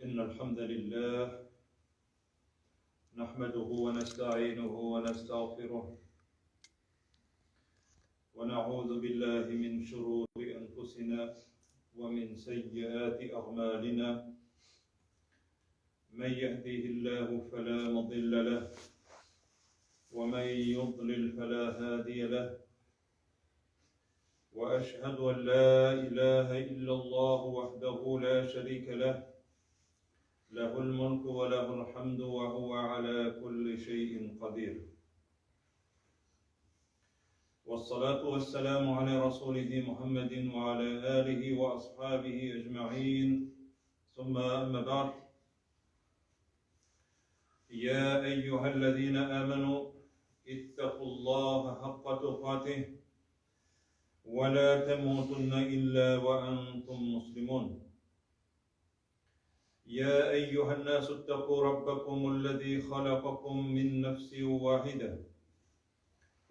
إن الحمد لله نحمده ونستعينه ونستغفره ونعوذ بالله من شرور أنفسنا ومن سيئات أعمالنا من يهديه الله فلا مضل له ومن يضلل فلا هادي له وأشهد أن لا إله إلا الله وحده لا شريك له له الملك وله الحمد وهو على كل شيء قدير والصلاة والسلام على رسوله محمد وعلى آله وأصحابه أجمعين ثم أما بعد يا أيها الذين آمنوا اتقوا الله حق تقاته ولا تموتن إلا وأنتم مسلمون يا أيها الناس اتقوا ربكم الذي خلقكم من نفس واحدة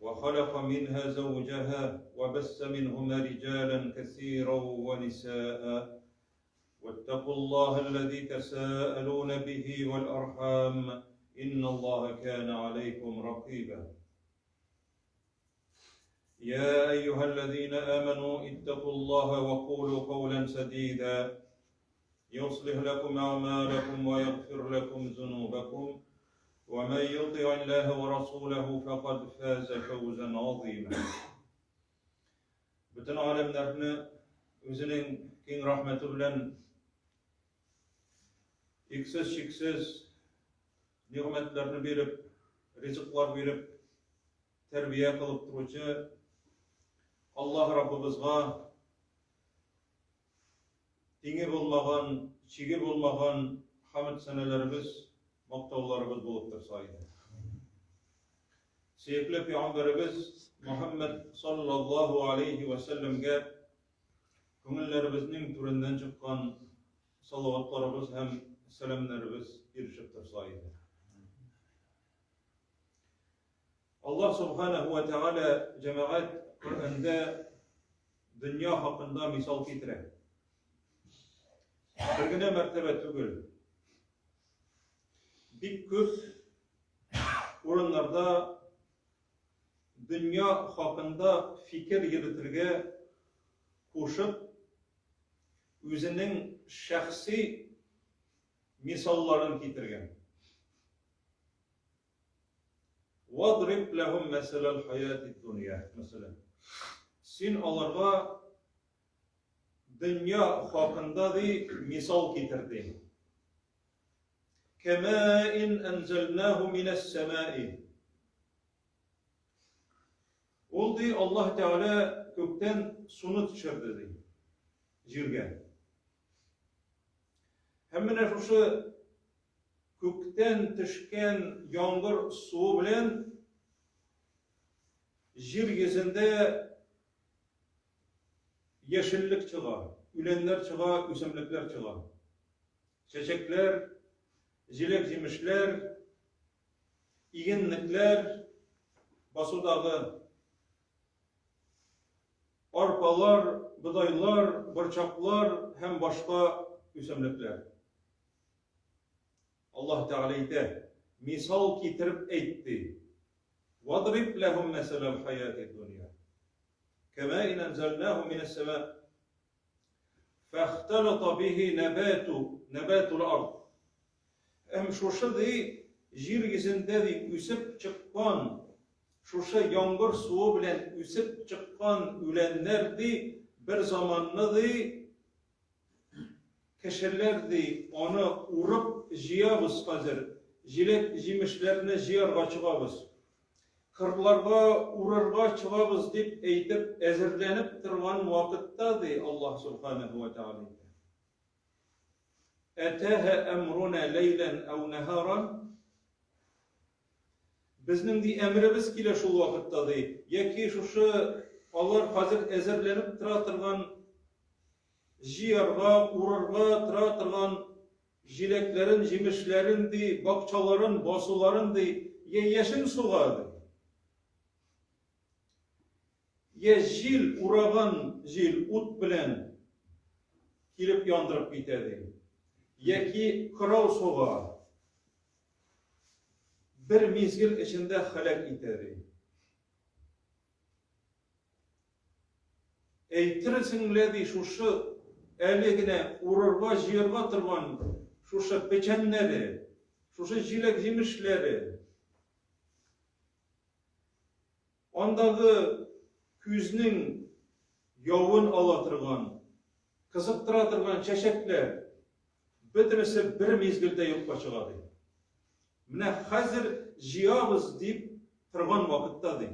وخلق منها زوجها وبس منهما رجالا كثيرا ونساء واتقوا الله الذي تساءلون به والأرحام إن الله كان عليكم رقيبا يا أيها الذين آمنوا اتقوا الله وقولوا قولا سديدا يصلح لكم أعمالكم ويغفر لكم ذنوبكم ومن يطع الله ورسوله فقد فاز فوزا عظيما Бөтен галәмнәрне үзенең киң рәхмәте белән иксез-чиксез нигъмәтләрне биреп, ризыклар биреп, тәрбия кылып торучы Аллаһ Раббыбызга тиңе булмаган, чиге булмаган хәмд сәнәләребез, мактауларыбыз булып торса иде. Сөекле пәйгамбәребез Мөхәммәд саллаллаһу алейхи ва сәлләмгә күңелләребезнең түреннән чыккан салаватларыбыз һәм сәламнәребез ирешеп торса иде. Аллаһ субханаһу ва тааля җәмәгать Коръәндә дөнья хакында мисал китерә. Бер генә мәртәбә түгел. Бик күп урыннарда дөнья хакында фикер йөртергә кушып, үзенең шәхси мисалларын китергән. Вадриб ләһум мәсәләл хаяти дөнья, мәсәлән. Син аларга дөнья хакында ди мисал китер ди. Кәмәин әнзәлнәһу минәс сәмаи. Ул ди Аллаһ Тәгалә күктән суны төшерде ди җиргә. Һәм менә шушы күктән төшкән яңгыр суы белән җир йөзендә яшеллек чыга, үләннәр чыга, үсемлекләр чыга. Чәчәкләр, җиләк-җимешләр, игенлекләр, басудагы арпалар, бодайлар, борчаклар һәм башка үсемлекләр. Аллаһ Тәгалә әйтә, мисал китереп әйтте. Вадриб ләһум мәсәләл хаяти дөнья. Кәмә ин әнзәлнәһу минәс сәма Фәхталата бихи нәбәту, нәбәтул ард. Һәм шушы ди, җир йөзендә ди үсеп чыккан, шушы яңгыр суы белән үсеп чыккан үләннәр ди, бер заманны ди, кешеләр ди, аны урып җыябыз хәзер, җиләк-җимешләрне җыярга чыгабыз. Кырларга урырга чыгабыз дип әйтеп әзерләнеп торган вакытта, ди Аллаһ Субханаһу ва Тәгалә әйтә. Әтәһә әмруна ләйлән әү нәһаран Безнең ди әмеребез килә шул вакытта ди, яки шушы алар хәзер әзерләнеп тора торган җыярга, урырга тора торган Җиләкләрен, җимешләрен, ди, бакчаларын, басуларын, ди, йә яшен суга, ди. Йә җил, ураган җил, ут белән килеп яндырып китә, ди. Яки кырау суга бер мизгел эчендә һәлак итә, ди. Әйтерсең лә, ди, шушы әле генә урырга, җыярга торган шушы печәннәре, шушы җиләк-җимешләре, андагы күзнең явын ала торган, кызыктыра торган чәчәкләр, бөтенесе бер мизгелдә юкка чыга, ди. Менә хәзер җыябыз дип торган вакытта, ди.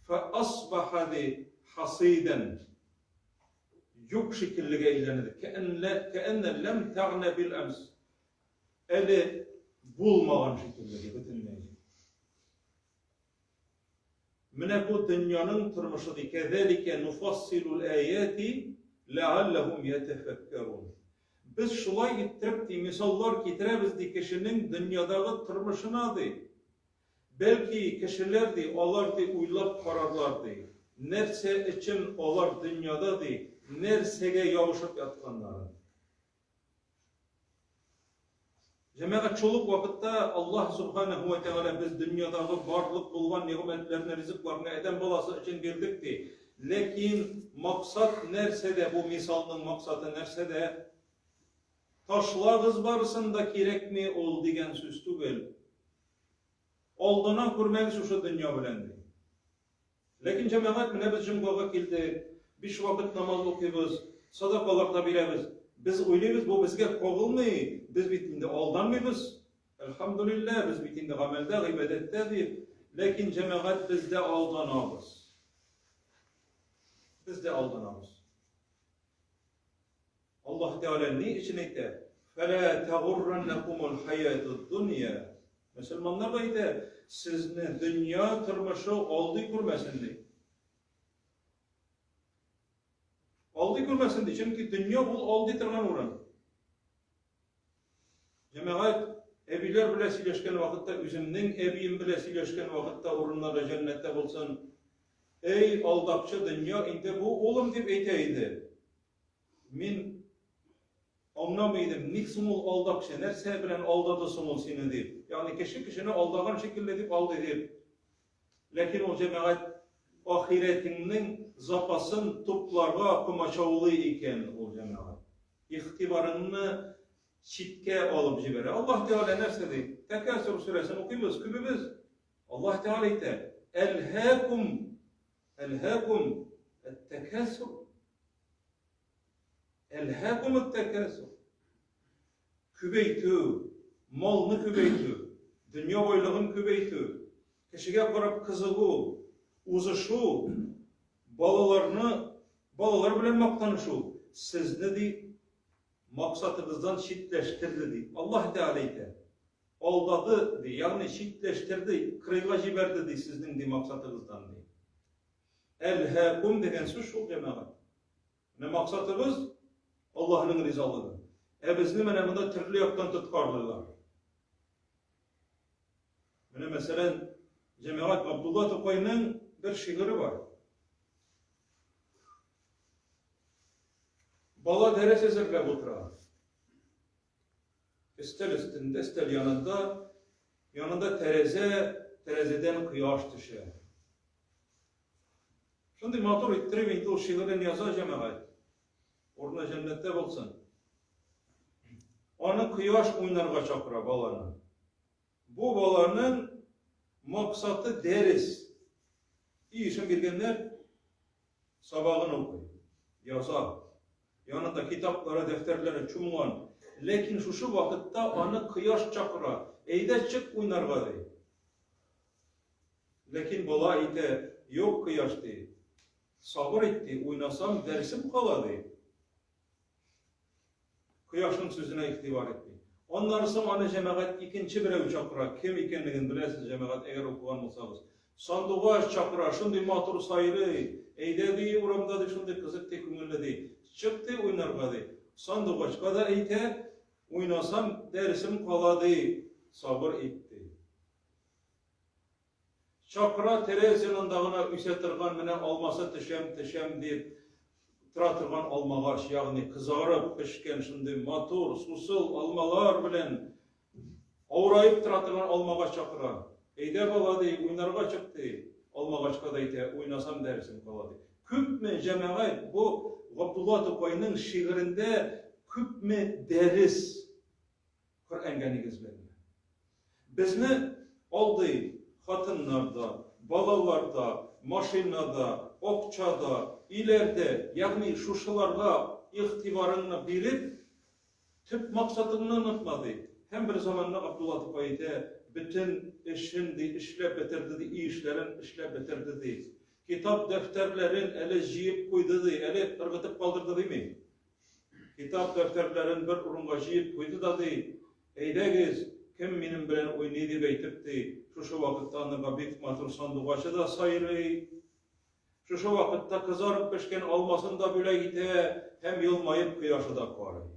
Фәасбаха, ди, хасыйдан. Юк шикеллегә әйләнде. Кәәннә ләм тәгънә бил әмс. Әле булмаган шикелле, ди, бөтенләй. Менә бу дөньяның тормышы, ди. Кәзәликә нуфассилул аяти ләалләһум ятәфәккәрун. Без шулай иттереп, ди, мисаллар китерәбез, ди, кешенең дөньядагы тормышына, ди. Бәлки, кешеләр, ди, алар, ди, уйлап карарлар, ди, нәрсә өчен алар дөньяда, ди, нәрсәгә ябышып ятканнарын. Җәмәгать, шул ук вакытта Аллаһ Субханаһу ва Тәгалә без дөньядагы барлык булган нигъмәтләрне, ризыкларны адәм баласы өчен бирдек, ди. Ләкин максат нәрсәдә, бу мисалның максаты нәрсәдә? Ташлагыз барысын да, кирәкми ул дигән сүз түгел. Алдана күрмәгез шушы дөнья белән, ди. Ләкин, җәмәгать, менә без җомгага килдек, биш вакыт намаз укыйбыз, садакалар да бирәбез. Без уйлыйбыз, бу безгә кагылмый, без бит инде алданмыйбыз. Әлхәмдүлилләһ, без бит инде гамәлдә, гыйбадәттә дип. Ләкин, җәмәгать, без дә алданабыз. Без дә алданабыз. Аллаһ Тәгалә ни өчен әйтә? Фәлә тәгурраннакумул хаятуд дөнья. Мөселманнарга әйтә, сезне дөнья тормышы алдый күрмәсен ди. Алдый күрмәсен ди, чөнки дөнья ул алдый торган урын. Җәмәгать, әбиләр белән сөйләшкән вакытта, үземнең әбием белән сөйләшкән вакытта, урыннары җәннәттә булсын. Эй, алдакчы дөнья инде бу, улым, дип әйтә иде. Мин аңламый идем, ник соң ул алдакчы, нәрсә белән алдады соң ул сине дип. Ягъни кеше кешене алдаган шикелле дип алдый дип. Ләкин ул җәмәгать ахирәтеңнең запасын тупларга комачаулый икән ул җәмәгать. Игътибарыңны читкә алып җибәрә. Аллаһ Тәгалә нәрсә ди? Тәкәсүр сүрәсен укыйбыз, күбебез. Аллаһ Тәгалә әйтә: "Әлһәкум әлһәкум әт-тәкәсүр". Әлһәкум әт-тәкәсүр. Күбәйтү, малны күбәйтү, дөнья байлыгын күбәйтү, кешегә карап кызыгу, узышу, балаларны балалар белән мактанышу сезне ди максатыгыздан читләштерде ди. Аллаһ Тәгалә әйтә. Алдады ди, ягъни читләштерде, кырыйга җибәрде ди сезнең ди максатыгыздан ди. Әлһәкум дигән сүз шул җәмәгать. Менә максатыбыз Аллаһның ризалыгы. Ә безне менә монда төрле яктан тоткарлыйлар. Менә мәсәлән, җәмәгать Габдулла Тукайның бер шигыре бар. Бала дәрес әзерләп утыра. Өстәл өстендә, өстәл янында, янында тәрәзә, тәрәзәдән кояш төшә. Шундый матур иттереп инде ул шигырен яза җәмәгать. Урыны җәннәттә булсын. Аны кояш уйнарга чакыра баланы. Бу баланың максаты дәрес. Өй эшен биргәннәр, сабагын укый, яза. Янында китаплары, дәфтәрләре чумган. Ләкин шушы вакытта аны кояш чакыра. Әйдә чык уйнарга ди. Ләкин бала әйтә, юк, кояш, ди, сабыр ит, ди, уйнасам, дәресем кала, ди. Кояшның сүзенә игътибар итми. Аннары соң аны җәмәгать икенче берәү чакыра. Кем икәнлеген беләсез, җәмәгать, әгәр укыган булсагыз. Сандугач чакыра, шундый матур сайрый. Әйдә, ди, урамда, ди, шундый кызык, ди, күңелле, ди. Чык, ди, уйнарга, ди. Сандугачка да әйтә, уйнасам, дәресем кала, ди, сабыр ит, ди. Чакра тәрәз янында гына үсә торган менә алмасы төшәм, төшәм дип. тора торган алмагач, ягъни кызарып пешкән шундый матур, сусыл алмалар белән авыраеп тора торган алмагач чакыра. Әйдә, бала, ди, уйнарга чык, ди. Алмагачка да әйтә, уйнасам дәресем кала, ди. Күпме, җәмәгать, бу Габдулла Тукайның шигырендә күпме дәрес Коръәнгә нигезләнә. Безне алдый хатыннар да, балалар да, машина да, акча да, өйләр дә, ягъни шушыларга игътибарыңны биреп, төп максатыңны онытма, ди. Һәм бер заманны Габдулла Тукай әйтә, бөтен эшен, ди, эшләп бетерде, ди, өй эшләрен эшләп бетерде, ди. Китап дәфтәрләрен әле җыеп куйды, ди, әле ыргытып калдырды дими. Китап дәфтәрләрен бер урынга җыеп куйды да, ди, Әйдәгез, кем минем белән уйный, дип әйтеп, ди, шушы вакытта анырга бик матур сандугачы да сайрый, шушы вакытта кызарып пешкән алмасын да бүләк итә һәм елмаеп кояшы да карый.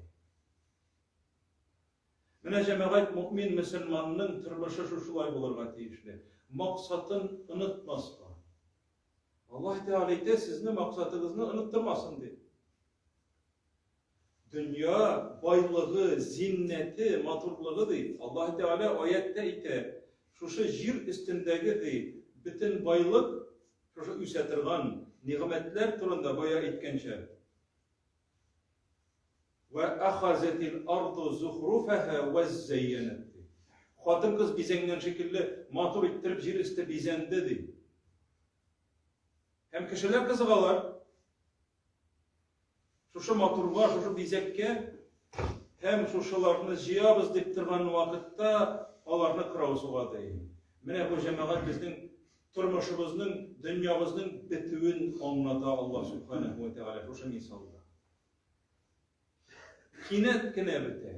Менә, җәмәгать, мөэмин мөселманның тормышы шушылай булырга тиешле. Максатын онытмаска. Аллаһ Тәгалә әйтә, сезне максатыгызны оныттырмасын дип. Дөнья байлыгы, зиннәте, матурлыгы ди. Аллаһ Тәгалә аятьтә әйтә, шушы җир өстендәге ди, бөтен байлык шушы үсә торган нигъмәтләр турында бая әйткәнчә. Вә ахазатил арду зухруфаха вә зәйянат. Хатын-кыз бизәнгән шикелле матур иттереп җир өсте бизәнде ди. Һәм кешеләр кызыгалар. Шушы матурга, шушы бизәккә һәм шушыларны җыябыз дип торган вакытта аларны кырау суга ди. Менә бу җәмәгать безнең тормышыбызның, дөньябызның бетүен аңлата Аллаһ Субханаһу ва Тәгалә шушы мисалда. Кинәт кенә бетә.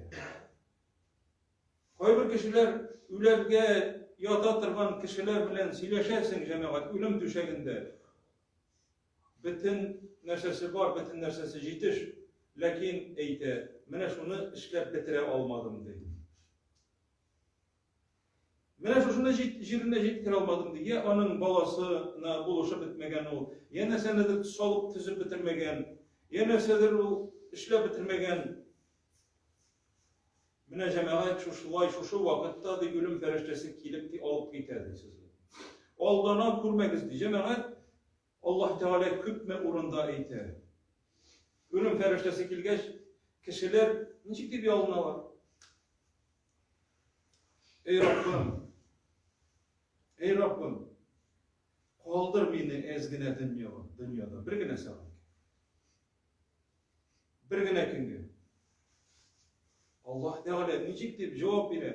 Кайбер кешеләр үләргә ята торган кешеләр белән сөйләшәсең, җәмәгать, үлем түшәгендә. Бөтен нәрсәсе бар, бөтен нәрсәсе җитеш, ләкин әйтә, менә шуны эшләп бетерә алмадым, ди. Менә шушыны җиренә җиткерә алмадым, ди. Йә аның баласына булышып бетмәгән ул, йә нәрсәнедер салып төзеп бетермәгән, йә нәрсәдер ул эшләп бетермәгән. Менә җәмәгать шушылай, шушы вакытта, ди, үлем фәрештәсе килеп, ди, алып китә, ди, сезне. Алдана күрмәгез, ди. Җәмәгать, Аллаһ Тәгалә күпме урында әйтә. Үлем фәрештәсе килгәч, кешеләр ничек дип ялыналар? Эй Раббым! Эй Раббым! Калдыр мине әз генә дөньяга, дөньяда, бер генә сәгатькә. Бер генә көнгә. Аллаһ Тәгалә ничек дип җавап бирә?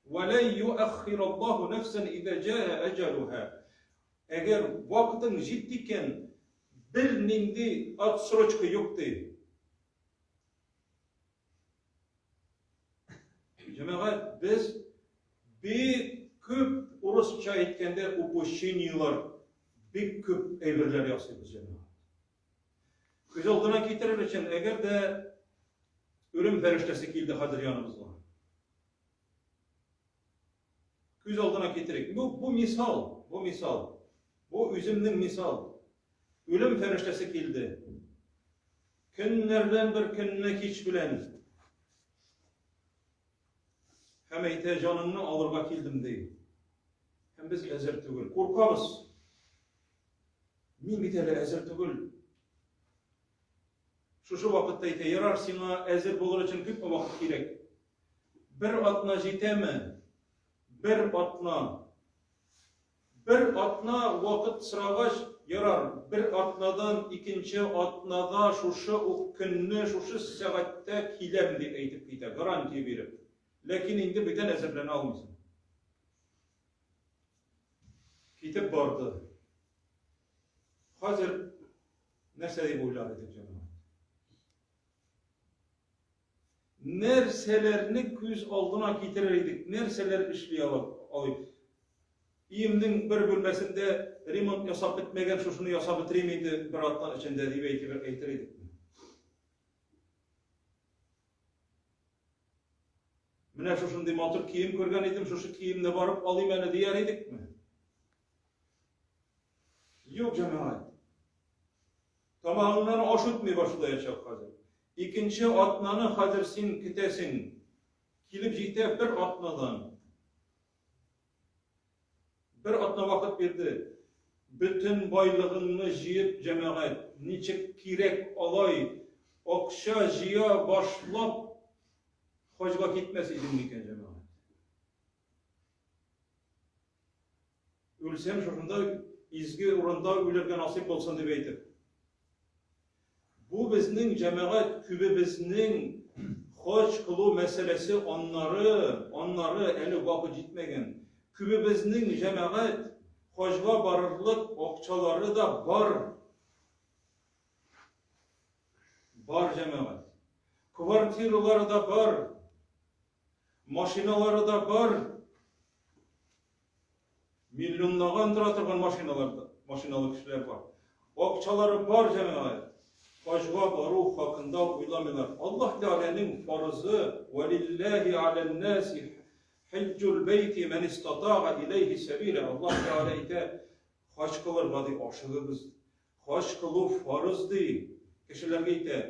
Вәлән юәххираллаһу нәфсән иза җаа әҗәлүһа. Әгәр вакытың җитте икән, бернинди отсрочка юк ди. Җәмәгать, без бик күп урысча әйткәндә упущениелар, бик күп әйберләр ясыйбыз, җәмәгать. Күз алдына китерер өчен, әгәр дә үлем фәрештәсе килде хәзер яныбызга. Күз алдына китерик. Бу, бу мисал, бу мисал. Бу үземнең мисал. Үлем фәрештәсе килде. Көннәрдән бер көнне кич белән. Һәм әйтә, җаныңны алырга килдем, ди. Һәм без әзер түгел. Куркабыз. Мин бит әле әзер түгел. Шушы вакытта әйтә, ярар, сиңа әзер булыр өчен күпме вакыт кирәк? Бер атна җитәме? Бер атна. Бер атна вакыт сорагач, ярар, бер атнадан икенче атнада шушы ук көнне, шушы сәгатьтә киләм, дип әйтеп китә, гарантия биреп. Ләкин инде бүтән әзерләнә алмыйсың. Китеп барды. Хәзер нәрсә дип уйлар идек, җәмәгать? Нәрсәләрне күз алдына китерер идек, нәрсәләр эшли алыйк? Өемнең бер бүлмәсендә ремонт ясап бетмәгән, шушыны ясап бетерим инде бер атна эчендә дип әйтеп әйтер идекме? Менә шушындый матур кием күргән идем, шушы киемне барып алыйм әле дияр идекме? Юк, җәмәгать. Тамагыңнан аш үтми башлаячак хәзер. Икенче атнаны хәзер син көтәсең. Килеп җитә бер атнадан. Бер атна вакыт бирде. Бөтен байлыгыңны җыеп, җәмәгать, ничек кирәк алай акча җыя башлап, хаҗга китмәс идең микән, җәмәгать? Үлсәм, шушында изге урында үләргә насыйп булсын дип әйтеп. Бу безнең җәмәгать күбебезнең хаҗ кылу мәсьәләсе аннары, аннары әле вакыт җитмәгән. Күбебезнең җәмәгать хаҗга барырлык акчалары да бар. Бар җәмәгать. Квартиралары да бар. Машиналары да бар. Миллионлаган тора торган машиналар да, машиналы кешеләр бар. Акчалары бар җәмәгать. Хаҗга бару хакында уйламыйлар. Аллаһ Тәгаләнең фарызы, валиллаһи алән-наси хиҗҗул бәйти мән истатага иләйһи сәбиля. Аллаһ Тәгалә әйтә, хаҗ кылырга ди ашыгыгыз. Хаҗ кылу фарыз ди. Кешеләргә әйтә,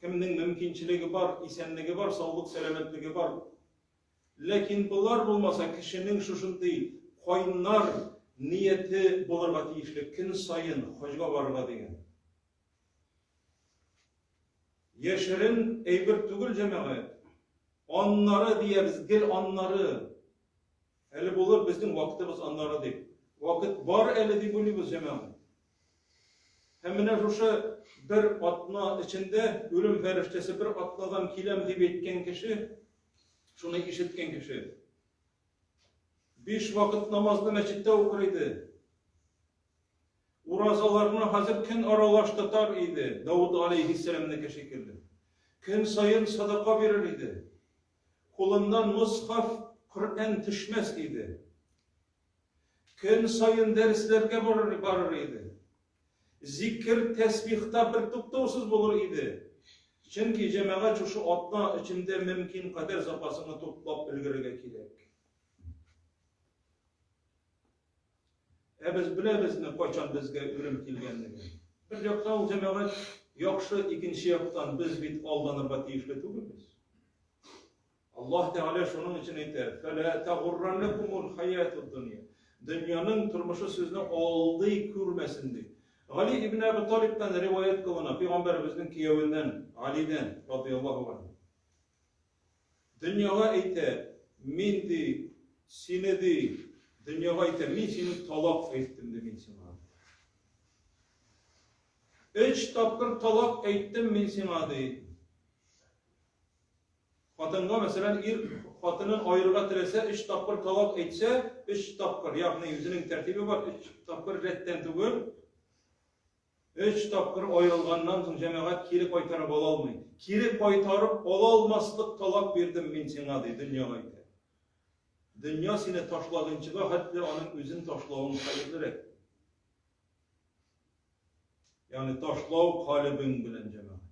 кемнең мөмкинчелеге бар, исәнлеге бар, саулык, сәламәтлеге бар, Ләкин болар булмаса, кешенең шушындый кайнар нияте булырга тиешле, көн саен хаҗга барырга дигән. Яшерен әйбер түгел, җәмәгать. Аннары диябез, гел аннары. Әле булыр безнең вакытыбыз аннары дип. Вакыт бар әле дип уйлыйбыз, җәмәгать. Һәм менә шушы бер атна эчендә үлем фәрештәсе бер атнадан киләм дип әйткән кеше, шуны ишеткән кеше, биш вакыт намазны мәчеттә укыр иде. Уразаларны хәзер көн аралаш тотар иде, Давыд алейһиссәламнеке шикелле. Көн саен садака бирер иде. Кулыннан мусхаф, Коръән төшмәс иде. Көн саен дәресләргә барыр, барыр иде. Зикер, тәсбихта бер туктаусыз булыр иде. Чөнки җәмәгать шушы атна эчендә мөмкин кадәр запасыңны туплап өлгерергә кирәк. Ә без беләбезме, кайчан безгә үлем килгәнлеген? Бер яктан ул җәмәгать яхшы, икенче яктан без бит алданырга тиешле түгелбез. Аллаһ Тәгалә шуның өчен әйтә, "Фәлә тагурраннакумул хаятуд дөнья". Дөньяның тормышы сезне алдый күрмәсен ди. Гали ибн Әби Талибтан риваять кылына, пәйгамбәребезнең киявеннән, Алидән, радияллаһу анһу. Дөньяга әйтә, мин ди, сине ди, дөньяга әйтә, мин сине талак әйттем ди мин сиңа. Өч тапкыр талак әйттем мин сиңа ди. Хатынга, мәсәлән, ир хатынын аерырга теләсә, өч тапкыр талак әйтсә, өч тапкыр, ягъни үзенең тәртибе бар, өч тапкыр рәттән түгел, өч тапкыр аерылганнан соң җәмәгать кире кайтарып ала алмый. Кире кайтарып ала алмаслык талак бирдем мин сиңа, ди, дөньяга әйтә. Дөнья сине ташлагынчыга хәтле аның үзен ташлавың хәерлерәк. Ягъни ташлау калебең белән җәмәгать.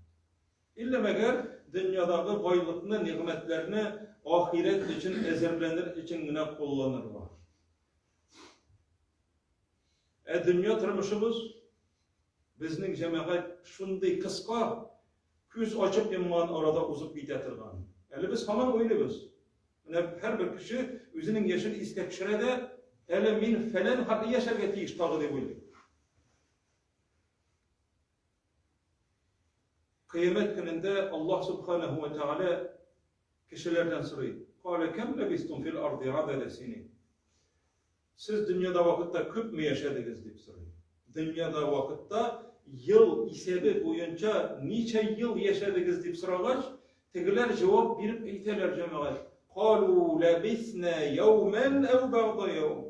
Иллә мәгәр дөньядагы байлыкны, нигъмәтләрне ахирәт өчен әзерләнер өчен генә кулланырга. Ә дөнья тормышыбыз безнең җәмәгать шундый кыска, күз ачып йомган арада узып китә торган. Әле без һаман уйлыйбыз. Менә һәрбер кеше үзенең яшен искә төшерә дә, әле мин фәлән хәтле яшәргә тиеш тагы дип уйлый. Кыямәт көнендә Аллаһ субханаһу ва тааля кешеләрдән сорый: "Калә кам лабистум фил арди адада синин?" Сез дөньяда вакытта күпме яшәдегез дип сорый. Дөньяда вакытта ел исәбе буенча ничә ел яшәдегез дип сорагач, тегеләр җавап биреп әйтәләр, җәмәгать, Калу лабисна яумән әү бәгъда яум.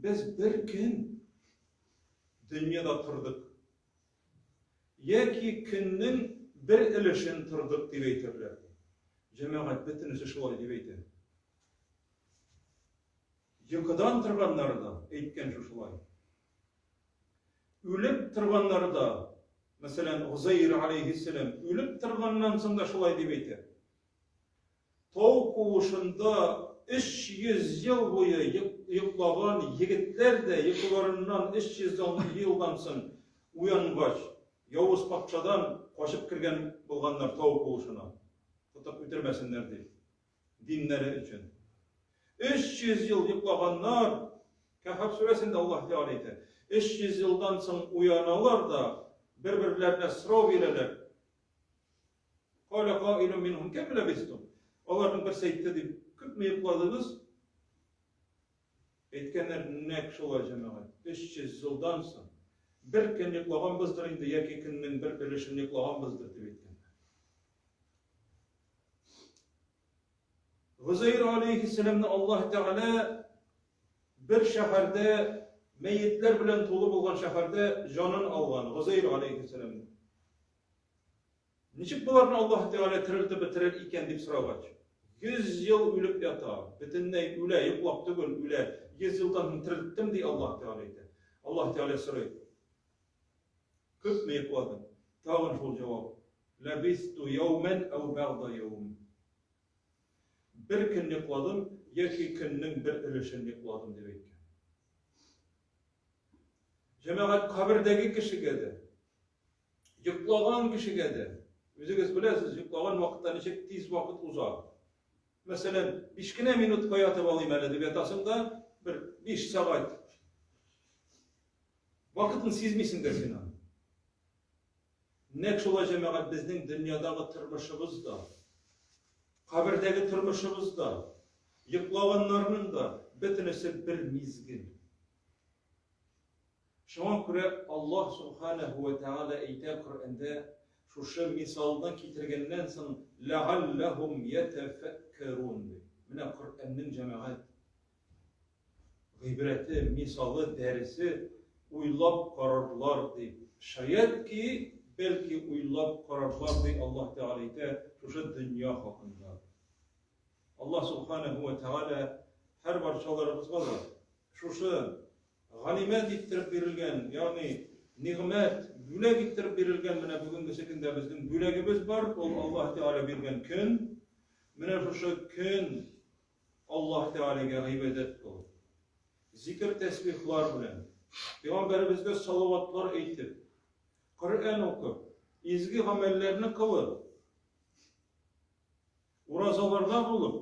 Без бер көн дөньяда тордык. Яки көннең бер өлешен тордык дип әйтерләр. Җәмәгать бөтенесе шулай дип әйтә. Йокыдан торганнары да әйткән шушылай. Үлеп торганнары да, мәсәлән, Гузәйр алейһиссәлам үлеп торганнан соң да шулай дип әйтә. Тау куышында 300 ел буе йоклаган егетләр дә йокыларыннан 300 елдан соң уянгач, Явыз патшадан качып кергән булганнар тау куышына. Тотып үтермәсеннәр дип. Диннәре өчен. 300 ел йоклаганнар. Кәһф сүрәсендә Аллаһ Тәгалә әйтә. 300 елдан соң уяналар да бер-берләренә сорау бирәләр. Каля каилун минһум кәм ләбистум? Аларның берсе әйтте дип, күпме йокладыгыз? Әйткәннәр, нәкъ шулай, җәмәгать, 300 елдан соң бер көн йоклаганбыздыр инде яки көннең бер өлешен йоклаганбыздыр дип әйткәннәр. Гозәйр алейһиссәламны Аллаһ Тәгалә бер шәһәрдә мәетләр белән тулы булган шәһәрдә җанын алган Гозәйр алейһиссәламны. Ничек боларны Аллаһ Тәгалә терелтеп бетерер икән дип сорагач, 100 ел үлеп ята, бөтенләй үлә, йоклап түгел, үлә. 100 елдан соң терелттем, ди Аллаһ Тәгалә әйтә. Аллаһ Тәгалә сорый. Күпме йокладың? Тагын шул җавап. Ләбисту яумен әу бәгъда яум. Бер көн йокладым яки көннең бер өлешен йокладым дип әйткән. Җәмәгать кабердәге кешегә дә Йоклаган кешегә дә, үзегез беләсез, йоклаган вакытта ничек тиз вакыт уза. Мәсәлән, биш кенә минутка ятып алыйм әле дип ятасың да, бер биш сәгать. Вакытын сизмисең дә син аны. Нәкъ шулай җәмәгать безнең дөньядагы тормышыбыз да, кабердәге тормышыбыз да, йоклаганнарның да бөтенесе бер мизгел. Шуңа күрә Аллаһ Субханәһү вә Тәгалә әйтә Коръәндә, шушы мисалны китергәннән соң, ләгалләһум йәтәфәккәрун ди. Менә Коръәннең җәмәгать гыйбрәте, мисалы, дәресе, уйлап карарлар ди. Шаять ки, бәлки уйлап карарлар ди Аллаһ Тәгалә әйтә шушы дөнья хакында. Аллаһ Субханәһү вә Тәгалә һәр барчаларыбызга да шушы Ганимәт иттереп бирелгән, ягъни нигъмәт, бүләк иттереп бирелгән менә бүгенгесе көндә безнең бүләгебез бар, ул Аллаһ Тәгалә биргән көн. Менә шушы көн Аллаһ Тәгаләгә гыйбадәт кылып, зикер тәсбихлар белән, пәйгамбәребезгә салаватлар әйтеп, Коръән укып, изге гамәлләрне кылып, уразаларда булып,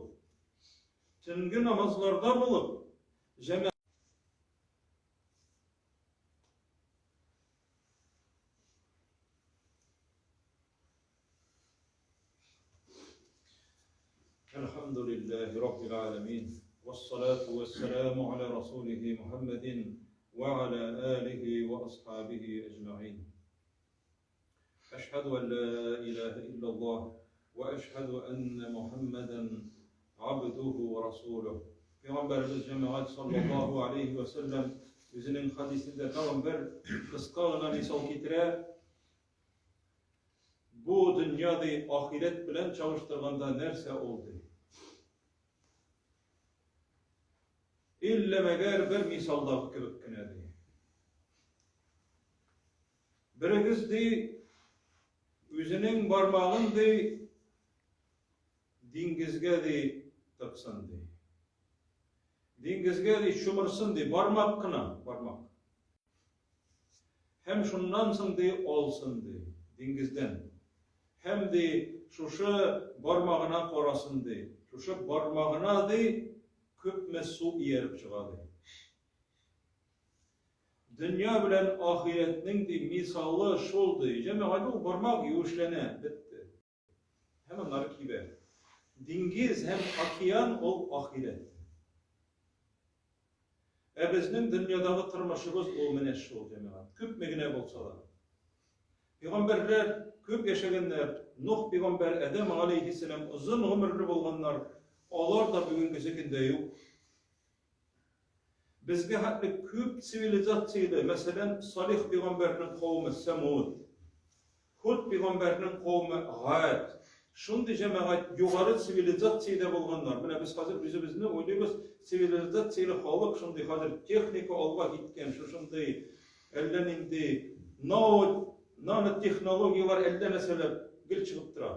төнге намазларда булып, Җәмә الحمد لله رب العالمين والصلاة والسلام على رسوله محمد وعلى آله وأصحابه أجمعين أشهد أن لا إله إلا الله وأشهد أن محمدا عبده ورسوله Пәйгамбәребез җәмәгать саллаллаһу алейхи ва сәлләм үзенең хадисендә тагын бер кыска гына мисал китерә. Бу дөнья ди ахирәт белән чагыштырганда нәрсә ул ди? Иллә мәгәр бер мисалдагы кебек кенә ди. Берегез ди, үзенең бармагын ди, диңгезгә ди тыксын ди. Диңгезгә ди чумырсын ди, бармак кына, бармак. Һәм шуннан соң ди алсын ди, диңгездән. Һәм ди шушы бармагына карасын ди. Шушы бармагына ди күпме су ияреп чыга ди. Дөнья белән ахирәтнең, ди, мисалы шул, ди. Җәмәгать, ул бармак юешләнә, бетте. Һәм аннары кибә. Диңгез һәм океан ул ахирәт. Ә безнең дөньядагы тормышыбыз ул менә шул, җәмәгать. Күпме генә булса да. Пәйгамбәрләр күп яшәгәннәр. Нух пәйгамбәр, Адәм алейһиссәлам озын гомерле булганнар. Алар да бүгенгесе көндә юк. Безгә хәтле күп цивилизацияле, мәсәлән, Салих пәйгамбәрнең кавеме Сәмуд, Һуд пәйгамбәрнең кавеме Гад, шундый җәмәгать югары цивилизациядә булганнар. Менә без хәзер үзебезне уйлыйбыз, цивилизацияле халык шундый хәзер техника алга киткән, шушындый әллә нинди нанотехнологияләр әллә нәрсәләр гел чыгып тора.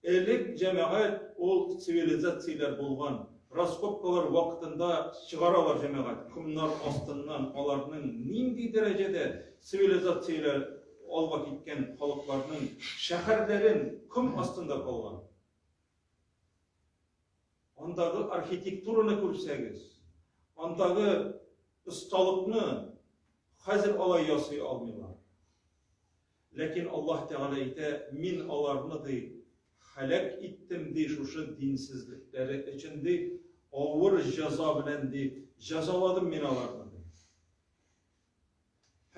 Элек, җәмәгать, ул цивилизацияләр булган. Раскопкалар вакытында чыгаралар, җәмәгать, комнар астыннан аларның нинди дәрәҗәдә цивилизацияләр алга киткән халыкларның шәһәрләрен ком астында калган. Андагы архитектураны күрсәгез, андагы осталыкны хәзер алай ясый алмыйлар. Ләкин Аллаһ Тәгалә әйтә, мин аларны ди, һәлак иттем ди, шушы динсезлекләре өчен ди, авыр җәза белән ди, җәзаладым мин аларны ди.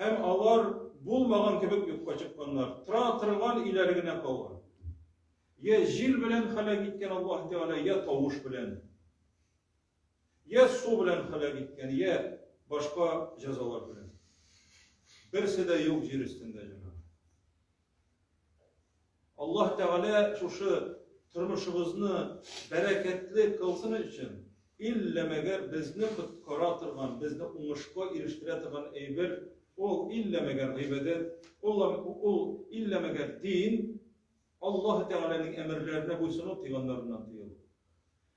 Һәм алар булмаган кебек юкка чыкканнар, тора торган өйләре генә калган. Я җил белән һәлак иткән Аллаһ Тәгалә, я тавыш белән. Я су белән һәлак иткән, я башка җәзалар белән. Берсе дә юк җир өстендә, җәмәгать. Аллаһ Тәгалә шушы тормышыбызны бәрәкәтле кылсын өчен, иллә мәгәр безне коткара торган, безне уңышка ирештерә торган әйбер, ул иллә мәгәр гыйбадәт, ул, ул иллә мәгәр дин, Аллаһ Тәгаләнең әмерләренә буйсыну, тыйганнарыннан тыелу.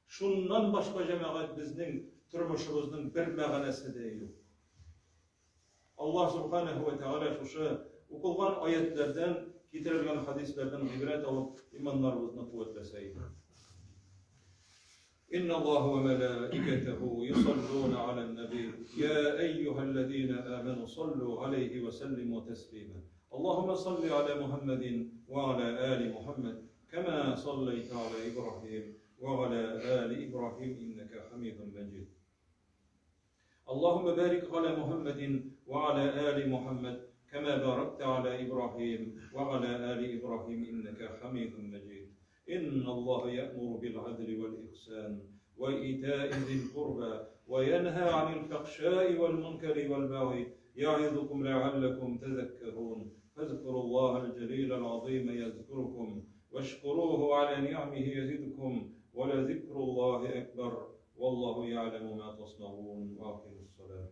Шуннан башка, җәмәгать, безнең тормышыбызның бер мәгънәсе дә юк. Аллаһ Субханаһу ва Тәгалә шушы укылган аятләрдән, китерелгән хадисләрдән гыйбрәт алып, иманнарыбызны куәтләсә иде. إن الله وملائكته يصلون على النبي يا أيها الذين آمنوا صلوا عليه وسلموا تسليما اللهم صل على محمد وعلى آل محمد كما صليت على إبراهيم وعلى آل إبراهيم إنك حميد مجيد اللهم بارك على محمد وعلى آل محمد كما باركت على إبراهيم وعلى آل إبراهيم إنك حميد مجيد إن الله يأمر بالعدل والإحسان وإيتاء ذي القربى وينهى عن الفحشاء والمنكر والبغي يعظكم لعلكم تذكرون فاذكروا الله الجليل العظيم يذكركم واشكروه على نعمه يزدكم ولذكر الله أكبر والله يعلم ما تصنعون وأقيموا الصلاة.